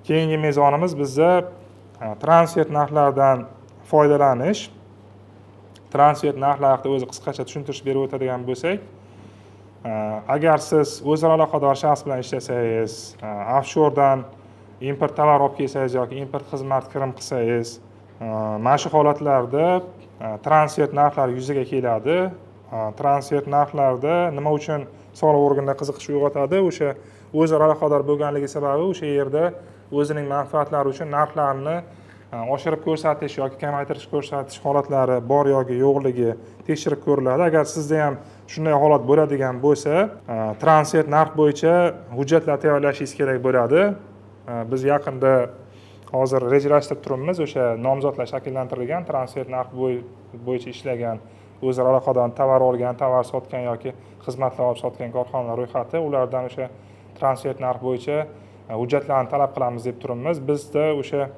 Keyingi mezonimiz bizda transfer narxlardan foydalanish. Transfer narxlar haqida o'zi qisqacha tushuntirish berib o'tadigan bo'lsak, agar siz o'zaro aloqador shaxs bilan ishlasangiz, offshoredan import tovar olib kelsangiz yoki import xizmat kirim qilsangiz, mana shu holatlarda transfer narxlar yuzaga keladi. Transfer narxlarda nima uchun soliq organida qiziqish uyg'otadi? O'sha o'zaro aloqador bo'lganligi sababi o'sha yerda o'zining manfaatlari uchun narxlarni oshirib ko'rsatish yoki kamaytirish ko'rsatish holatlari bor yoki yo'qligi tekshirib ko'riladi. Agar sizda ham shunday holat bo'ladigan bo'lsa, transfer narx bo'yicha hujjatlar tayyorlashingiz kerak bo'ladi. Biz yaqinda hozir rejalashtirib turibmiz, o'sha nomzodlar shakllantirilgan, transfer narx bo'yicha ishlagan, o'zaro aloqador tovar olgan, tovar sotgan yoki xizmatlar olib sotgan korxonalar ro'yxati, ulardan o'sha transfer narx bo'yicha hujjatlarni talab qilamiz deb turibmiz. Bizda o'sha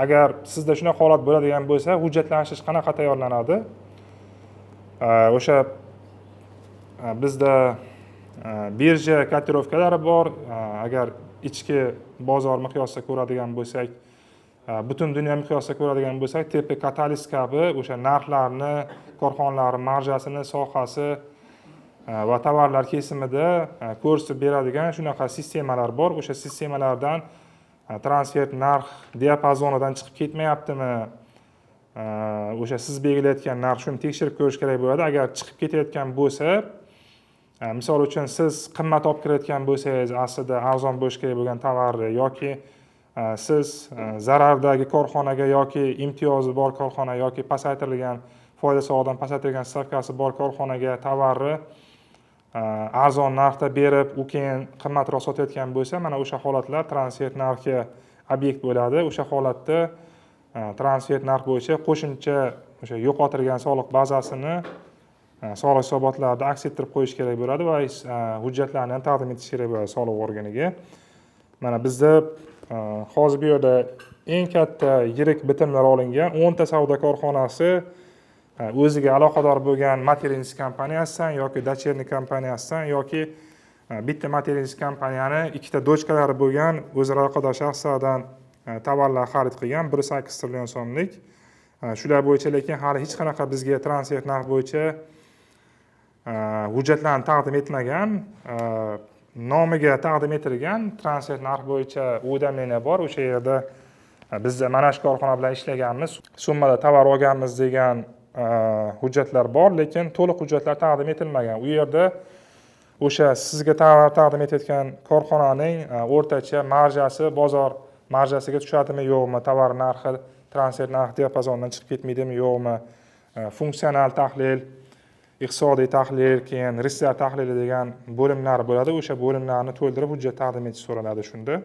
agar sizda shunaqa holat bo'ladigan bo'lsa, hujjatlashtirish qanaqa tayyorlanadi? O'sha bizda birja котировка lari bor. Agar ichki bozor miqyosida ko'radigan bo'lsak, butun dunyo miqyosida ko'radigan bo'lsak, TP Catalyst kabi o'sha narxlarni, korxonalar marjasini, sohasi va tovarlar kesimida ko'rsatib beradigan shunaqa sistemalar bor. O'sha sistemalardan transfer narx diapazonidan chiqib ketmayaptimi o'sha siz belgilayotgan narx, shuni tekshirib ko'rish kerak bo'ladi. Agar chiqib ketayotgan bo'lsa, misol uchun, siz qimmat olib kirayotgan bo'lsangiz, aslida arzon bo'lishi kerak bo'lgan tovarni, yoki siz zarardagi korxonaga yoki imtiyozi bor korxona yoki pasaytirilgan foyda solig'idan pasaytirilgan stavkasi bor korxonaga tovarni arzon narxda berib, u keyin qimmatroq sotayotgan bo'lsa, mana o'sha holatlar transfer narxga obyekt bo'ladi. O'sha holatda transfer narx bo'yicha qo'shimcha o'sha yo'qotilgan soliq bazasini soliq hisobotlarida aks ettirib qo'yish kerak bo'ladi va hujjatlarni ham taqdim etish kerak bo'ladi soliq organiga. Mana bizda hozir bu yerda eng katta yirik bitimlar olingan 10 ta savdo korxonasi o'ziga aloqador bo'lgan материнский kompaniyasidan yoki дочерний kompaniyasidan yoki bitta материнский kompaniyani ikkita дочка lari bo'lgan o'zaro aloqador shaxslardan tovarlar xarid qilgan, 1,8 trillion so'mlik. Shular bo'yicha lekin hali hech qanaqa bizga transfer narx bo'yicha hujjatlarni taqdim etmagan. Nomiga taqdim etilgan transfer narx bo'yicha уведомление bor, o'sha yerda biz mana shu korxona bilan ishlaganmiz, summada tovar olganmiz degan hujjatlar bor, lekin to'liq hujjatlar taqdim etilmagan. U yerda o'sha sizga tovar taqdim etayotgan korxonaning o'rtacha marjasi bozor marjasiga tushadimi, yo'qmi, tovar narxi transfer narx diapazonidan chiqib ketmaydimi, yo'qmi, funksional tahlil, iqtisodiy tahlil, keyin risklar tahlili degan bo'limlar bo'ladi. O'sha bo'limlarni to'ldirib, hujjat taqdim etish so'raladi shunda.